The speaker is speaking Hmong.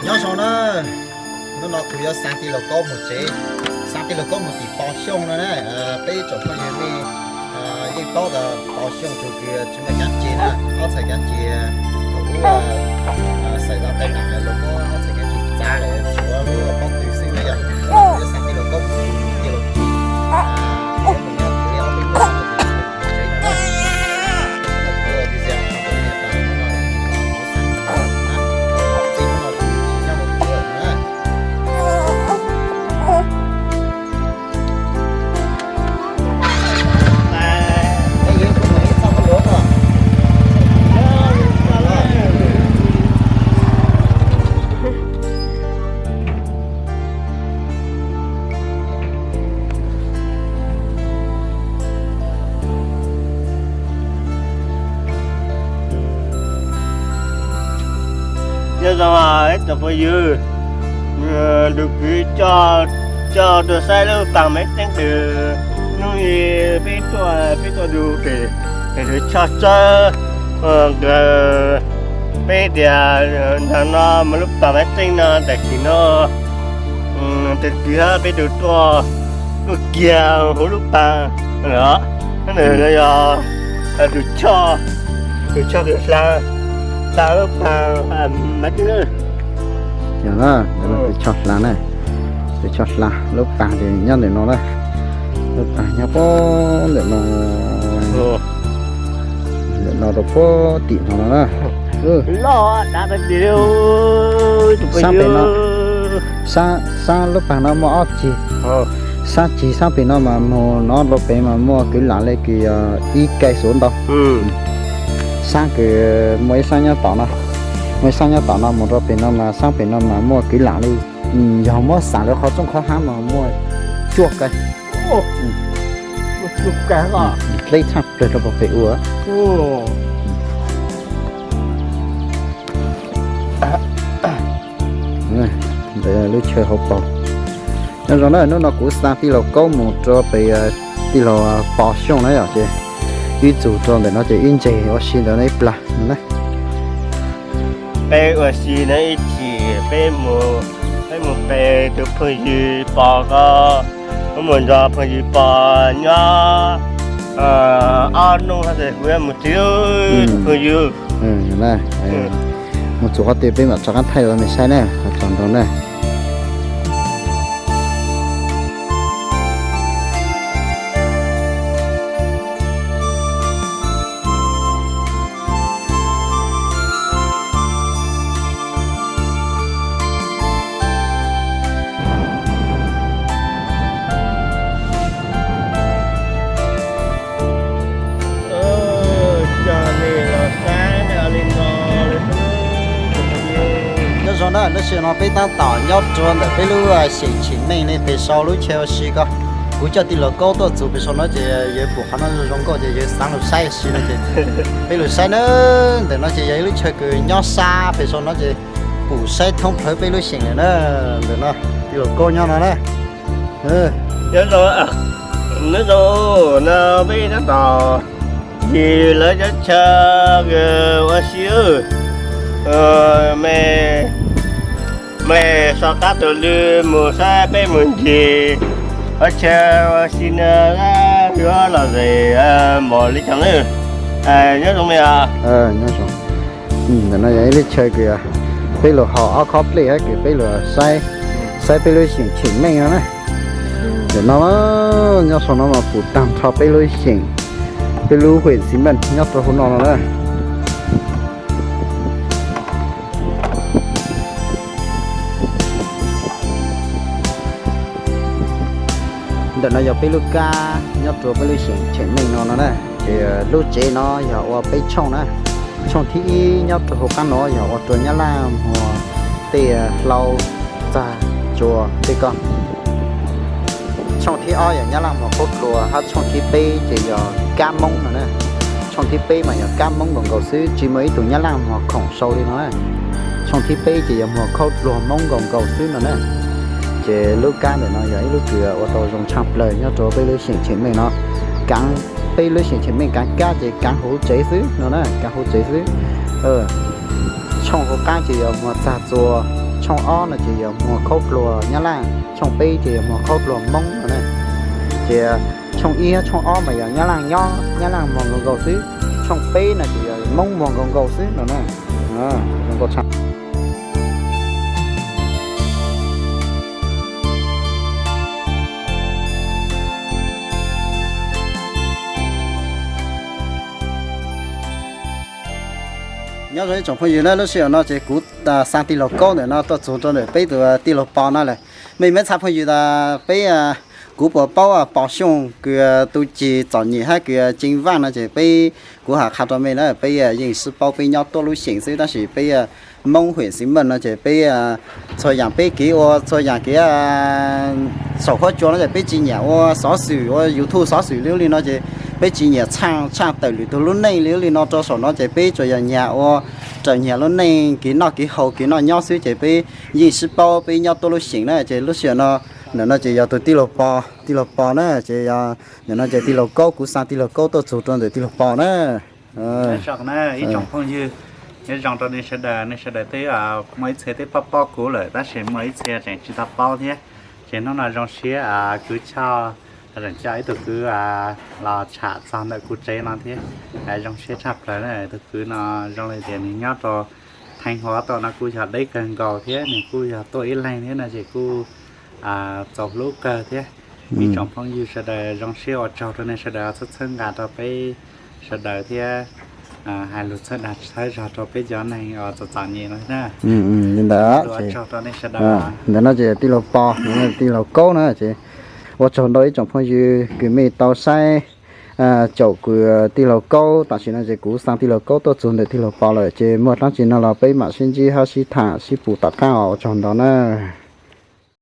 Nyob zoo na, hnub no kuv yuav xa tij laug Kaub mus tsev, xa tij laug Kaub mus tim Pov Xyooj no na. Peb tsoom phooj ywg nej yeej paub tas Pov Xyooj tus kws tsis muaj cab ces na, ob txhais cab ces thaum ub Xaiv Zas Thaib Nam lawv muab ob txhais cab ces txav lawm tshuav lub pob tw xwb na yom. Kuv yuav xa tij laug Kaub mus, tij laug Kis, mus nyob tsev ob peb hnub no ces tsev no na. Nyob zoo ib tsoom phooj ywg, tus kwv coj tuaj saib lub pas maiv teeb kws hnub i peb tuaj, peb tuaj du pem, pem tus choj tsawb, peb tias ntawm no mas lub pas maiv teeb no tam sim no tus kwv peb tus tuaj, tuaj kiag hauv lub pas lawm. Nws yog tus choj, tus choj kws hla, hla lub pas maiv teeb. Yog na, tus choj hla na, tus choj hla lub pas ces nyob ntawm no na. Lub pas nyob puag ntawm no, ntawm no rau puag tim no no na. Sab pem no, sab lub pas no muaj ob ceg. Sab ceg sab pem no mas mus no rau pem mas muaj kwv lam li kws yog ib kai xuv ntau. Sab kws muaj ib sab nyob tom no, muaj ib sab nyob tom no mus rau pem no mas sab pem no mas muaj kwv lam li, yog muab xav lawv qhov rooj qhov hav mas muaj cuaj kai. Dleb tshaj plaws rau pem ua. Ntawm lub chaw hauv paus. Nyob zoo na, hnub no kuv xa tij laug Kaub mus rau pem, tij laug Pov Xyooj na yom, ces ib txug rau ntawm no ces ib ntses ua si ntawm no ib plag no na. Peb ua si na ib chim peb mus, peb mus pem tus phooj ywg Pov ko, peb mus nrog phooj ywg Pov nyob ob hnub hab tes kuv yuav mus tsev, tus phooj ywg. Mus txug qhov twg peb mam rov qab thaij los nej saib na, qhov tsaus nraud na. Nyob zoo na, lub sij hawm no peb tab tom nyob rua ntawm peb lub xyeem Tshim Meej li pem sau lub chaw ua si ko. Kuv coj tij laug Kaub tuaj txug pem sau no ces yawg pum qhov no zoo zoo nkauj ces yawg xaav lug saib ua si no ces peb lug saib na. Ntawm no ces yog ib lub chaw kws nyob sab pem sau no ces pum saib thoob plawg peb lub xyeem lawm na. Ntawm no tij laug Kaub nyob no na. Nyob zoo, nyob zoo, no peb tab tom ncig lawv cov chaw ua si. Me, me so qab tus lw mus saib peb mus ncig qhov chaw ua si no yuav lom zem npaum li cas na. Nyob zoo me os. Ntawm no yog ib lub chaw kws peb lug haus ob khob plej hab kws peb lug saib, saib peb lub xyeem Tshim Meej no na. Ntawm no nyob sau no mas pum taag nrho peb lub xyeem, peb lub huyện Xi Măng nyob rau hauv no no na. Ntawm no yog peb lub kab nyob rua peb lub xyeem Tshim Meej no no na. Ces lub tsev no yog ua peb tshooj na. Tshooj thib ib nyob rua hauv qab no yog ua rua Nyab Laj muag tej hlau txag tsua tej ko. Tshooj thib ob yog Nyab Laj muag khaub dluag, hab tshooj thib peb ces yog kab Moob no na. Tshooj thib peb mas yog kab Moob nkaus nkaus xwb, tsis muaj ib tug Nyab Laj muag khoom sau li no na. Tshooj thib peb ces yog muag khaub dluag Moob nkaus nkaus xwb no na. Ces lub kab ntawm no yog ib lub kws ua tau zoo tshaj plawg nyob rua peb lub xyeem Tshim Meej no. Kaav, peb lub xyeem Tshim Meej kaav kab ces kaav huv tsev xwb no na, kaav huv tsev xwb. Tshooj hauv qab ces yog muag txag tsua, Tshooj ob no ces yog muag khaub dluag Nyab Laj, tshooj peb ces yog muag khaub dluag Hmoob no na. Ces tshooj ib thiab tshooj ob mas yog Nyab Laj nyob, Nyab Laj muag nkaus nkaus xwb. Tshooj peb no ces yog Hmoob muag nkaus nkaus xwb no na. Zoo nkauj tshaj. Nyob zoo ib tsoom phooj ywg na, lub sij hawm no ces kuv xa tij laug Kaub ntawm no tuaj txug rau ntawm peb tus tij laug Pov no lawm. Mej meb txhaj phooj ywg tas peb, kuv puas paub Pov Xyooj kws tug cig txom nyem hab kws ceev vaaj no ces peb, kuv has qha rau mej na, peb yeej sib paub, peb nyob tuab lub xyeem xwb tab sis peb Hmoob hwm xeev meej no ces peb txhua yaam peb kev ua txhua yaam kev saum huab cua no ces peb tsis nyiam ua xov xwm, ua YouTube xov xwm li ub li no ces peb tsis nyiam tshaj tawm lwm tug lub neej li ub li no rau saum no ces peb tsuas yog nyiam ua raws nyiam lub neej kev noj kev haus kev noj nyob xwb ces peb yeej sib paub, peb nyob tuab lub xyeem na ces lub sij hawm no, ntawm no ces yog tus tij laug Pov, tij laug Pov na ces yog, ntawm no ces tij laug Kaub, kuv xa tij laug Kaub tuaj txug rau ntawm tij laug Pov na. Ib tsoom phooj ywg, nyob zoo rau nej sawv daws, nej sawv daws twb muaj ib txhia twb paub paub kuv lawm tab sis muaj ib txhia tseem tsis tau paub thiab. Ces hnub no zoo siab kuv Choj tseem coj ib tug kwv los tsham txog ntawm kuv tsev no thiab. Zoo siab tshaj plaws na, tus kwv no zoo li tias nws nyob rau Theej Huav tom no kuj yog deb kawg nkaus thiab nws kuj yog tuaj ib leeg thiab no ces kuj txaus hlub kawg thiab. Ib tsoom phooj ywg sawv daws, zoo siab ua tsaug rau nej sawv daws txhawb txhawb nqa rau peb sawv daws thiab hais lus txhawb dag txhawb zog rau peb cov neeg uas txom txom nyem no thiab na. Ua tsaug rau nej sawv daws. Ntawm no ces tij laug Pov, tij laug Kaub na ces ua tsaug ntau ib tsoom phooj ywg kws mej tau saib caum kuv tij laug Kaub. Tam sim no ces kuv xa tij laug Kaub tuaj txug ntawm tij laug Pov lawm ces muaj dlaab tsi no los peb mam sib ntsib hab sib tham sib pum tom qaab os. Ua tsaug ntau na.